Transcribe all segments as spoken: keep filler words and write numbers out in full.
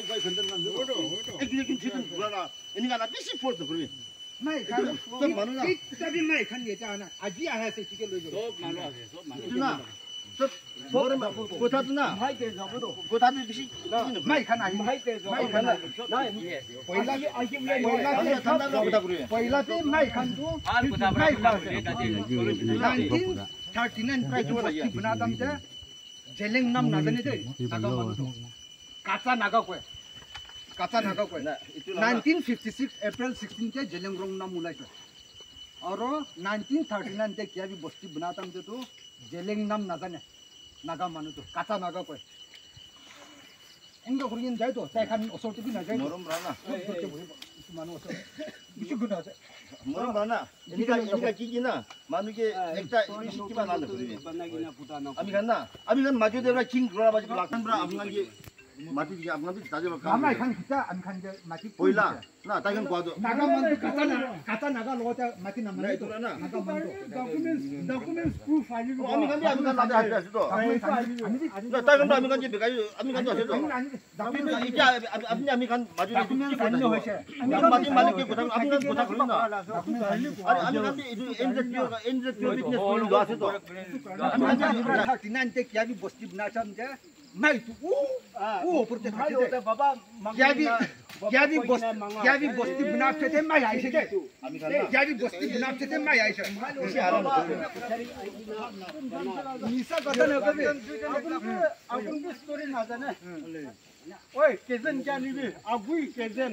Ekjun ekjun children pura na, eneka na bishi force nokoribi. Mai khan, sob manu na. Ekta bi mai khan yate ana. Aji ahi ase, tike loi jabo. Sob manu ase, sob manu. Etu na, sob, sob, kotha tu na. Mai te jabo to. Kotha tu bishi, bishi nokoribi. Mai khan ahi. Mai te jabo. Mai khan na. Nai. Poila, poila, poila, poila, poila, poila te mai khan tu, mai khan. Nineteen thirty nine pra etu bosti bana time te, Zeliangrong nam najane de, Naga manu tu. Kacha Naga koi. Kacha Naga koi. Na, etu na. Nineteen fifty six April sixteen te Zeliangrong nam ulaise. Aro nineteen thirty nine te kia bi bosti bana time te tu Zeliangrong nam najane. Naga manu tu. Kacha Naga koi. Enka kuri kene jai to, tai khan osor te bi na jai to. Morom pra na. Osor te bohi, etu manu osor. Bishi guna ase. Morom pra na. Enika, enika ki ki na, manu ke ekta bishi kiba na kuri. Ami khan na, ami khan maju de pra king kura ba la khan pra apna ke mati di apna bi tajo la khan. Ami khan kita, ami khan ke mati. Poila, na, tai khan kwa do. Naga manu kacha na, kacha Naga logote mati na manu to. Naga manu to. Documents, documents proof ahi. Oh, ami khan bi, ami khan lade ase to. Documents ami, ami, na, tai khan pra ami khan ke bekai, ami khan to ase to. Documents ami, ami, ami, ami khan maju de ki kotha hoise. Ami khan mati malik ke kotha, ami khan kotha kuri na. Are ami khan de etu N Z P O, N Z P O witness kuri lo ase to. Ami khan de thirty nine te kia bi bosti bana time te, mai tu u, u upor te thaki de. Kia bi, kia bi bosti, kia bi bosti bana time te mai aise de. Kia bi bosti bana time te mai aise. Misa kotha na kobi. Apun bi story najane. Oi, kejen kya nibi? Agui kejen.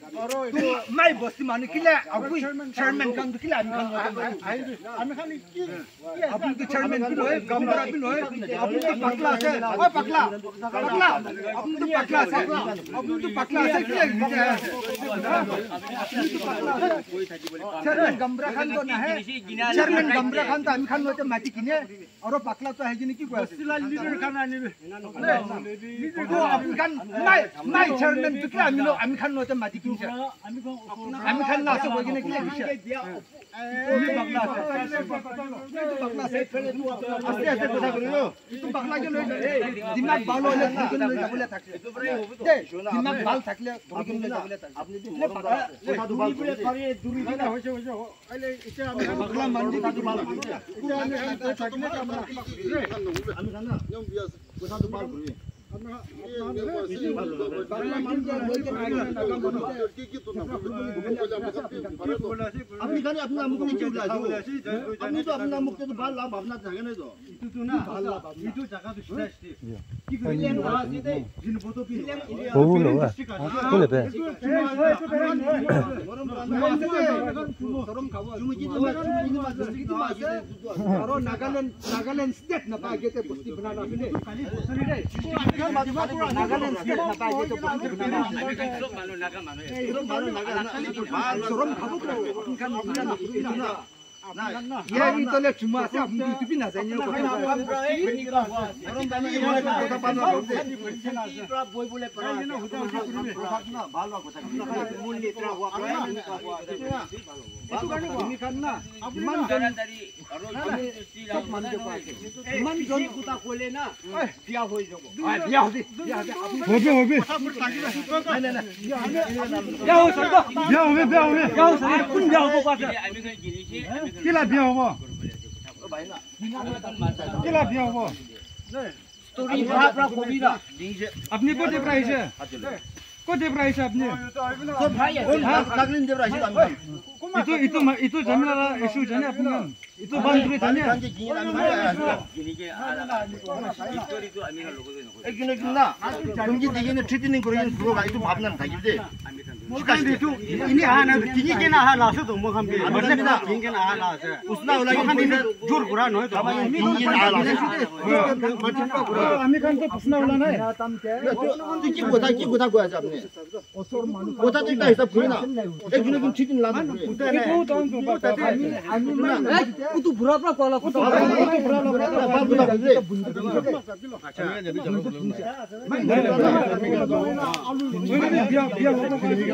Aro etu mai bosti manu kile agui chairman khan tu kile ami khan. Ami khan ki? Apun tu chairman bi nohoi, gaonbura bi nohoi. Apun tu pakla ase. Oi pakla. Pakla. Apun tu pakla ase. Apun tu pakla ase kile? Apun tu pakla ase. Chairman gaonbura khan tu nahe. Chairman gaonbura khan tu ami khan logote mati kine. Aro pakla tu ahi kene ki koi ase? Bosti la leader khan anibi. To apni khan mai, mai chairman tu kila ami lo, ami khan logote mati kinise. Ami khan na ase koi kene kila kinise. Etu pakla ase. Etu pakla ase. Aste aste kotha kuri lo. Etu pakla ke loi, dimag bhal hoile loi jabo le thake. De, dimag bhal thakile dhori kene loi jabo le thake. Apni tu morom pra, kotha tu bhal kuri. Duri duri hoise hoise. Pakla mandi tu bhal kuri. Ami khan tu thakile kamra. Ami khan na. Kotha tu bhal kuri. Pakla mandi tu bhal kuri. Apni khan apna mukh te ki ulai do? Apni to apna mukh te to bhal la bhabna thake nai to. Etu tu na, etu jaga tu sida sida. Ki koi le na ase de, jin boto pi. Aro Nagaland, Nagaland state na pa gete bosti bana na ase de. Nagaland state na pa gete bosti bana na ase. Sorom khabo to, apni khan, apni khan na. Yaar, ye to le chuma ase, apni to etu bhi na jane ko. Etu karne apni khan na, iman jon, sob manu ke pai ase. Iman jon kotha kole na, biya hoi jabo. Biya hobi, biya hobi. Hobi, hobi. Nai, nai, nai. Biya hobi, biya hobi. Biya hobi, biya hobi. Biya hobi, kun biya hobo koa ase? Kila biya hobo? Kila biya hobo? Story bhal pra kobi na. Apni kotha pra ahise? Kotha pra ahise apni? Sob bhai ase. Naga, Nagaland te pra ahise ami. Etu, etu ma-, etu jhamela la issue jane apni khan? Etu boundary jane? Ekjun ekjun na, tumki dikhi na threatening kori kena thuro bhai, etu bhabna nathakile de. Moikhan etu ini aha na, kini kena aha la ase to, moikhan bi. Matlab na, kini kena aha la ase. Usna wala ki jor kura nohoi to. Kini kena aha la ase. Ami khan to usna wala nai. Ki kotha, ki kotha koi ase apni? Kotha tu ekta hisab kuri na. Ekjun ekjun thik la. Etu bura pra koa la kotha. Etu bura pra koa la kotha. Bhal kotha hoise.